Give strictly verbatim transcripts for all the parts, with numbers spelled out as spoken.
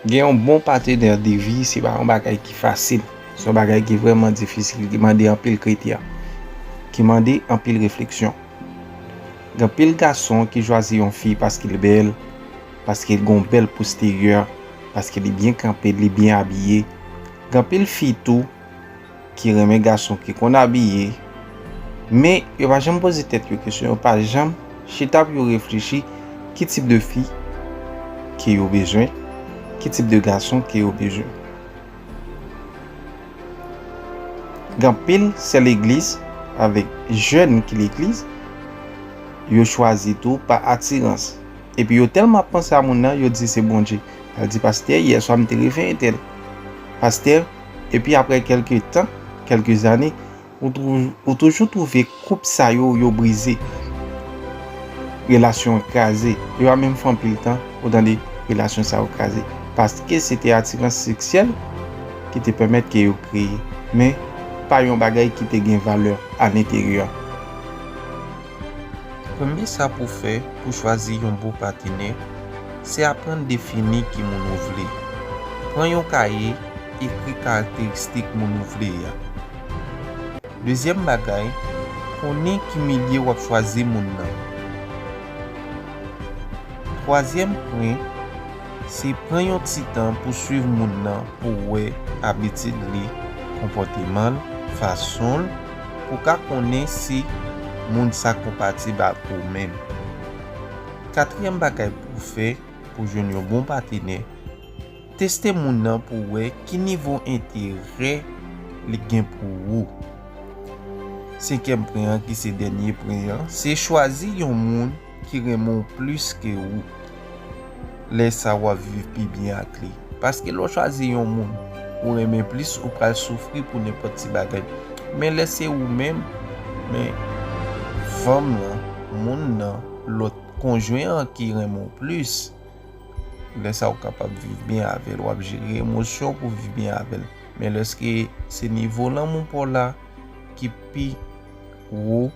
Gen yon bon patenè de vi, se pa yon bagay ki fasil. Se yon bagay ki vrèman difisil, ki mande anpil kritè, ki mande anpil refleksyon. Gen anpil gason ki chwazi yon fi paske l bèl, paske l gen yon bèl posteryè, paske li byen kanpe, li byen abiye. Gen anpil fi tou ki renmen gason ki konn abiye, men yo pa janm poze tèt yo kesyon, yo pa janm chita pou yo reflechi ki tip de fi ke yo bezwen, ki tip de gason ke yo bezwen. Gen anpil sè legliz avèk jèn ki legliz, yo chwazi tou pa atirans. Epi yo tèlman ap panse a moun nan, yo di se Bondye. Yo di, pastè, yè swa m te reve entèl. Pastè, epi apre kèlke tan, kèlke zane, ou, twou- ou toujou twouve koup sa yo, yo brize. Relasyon an kraze. Yo pa menm fè anpil tan, ou tande relasyon sa yo kraze. Paske se te atirans seksyèl ki te pèmèt ke yo kreye. Men, pa yon bagay ki te gen valè alenteryè. Premye sa pou w fè pou chwazi yon bon patenè, se aprann defini ki moun ou vle. Pran yon kaye, ekri karakteristik moun ou vle a. Dezyèm bagay, konnen ki milye w ap chwazi moun nan. Twazyèm pwen, se pran yon ti tan pou swiv moun nan, pou w wè abitid li, konpòteman l, fason l, pou w ka konnen si moun sa konpatib ak ou menm. Katriyèm bagay pou w fè pou jwenn yon bon patenè, teste moun nan pou w wè ki nivo enterè li gen pou ou. Senkyèm pwen an, ki se dènye pwen an, se chwazi yon moun ki renmen w plis ke ou. Lè sa a, w ap viv pi byen ak li. Paske lè w chwazi yon moun ou renmen plis, ou pral soufri pou nenpòt ti bagay. Men lè se ou menm, men fanm lan, moun nan, lòt konjwen an ki renmen w plis, lè sa a, ou kapab viv byen avè l, w ap jere emosyon pou viv byen avè l. Men lèske se nivo lanmou pa w la ki pi wo,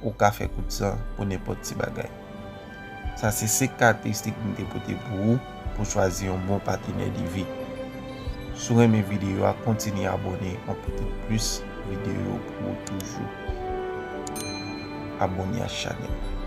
ou ka fè kout san pou nenpòt ti bagay. Sa se senk karakteristik m te pote pou ou pou chwazi yon bon patenè de vi. Si w renmen videyo a, kontinye abòne, m ap pote plis videyo pou ou toujou. Abòne a chanèl la.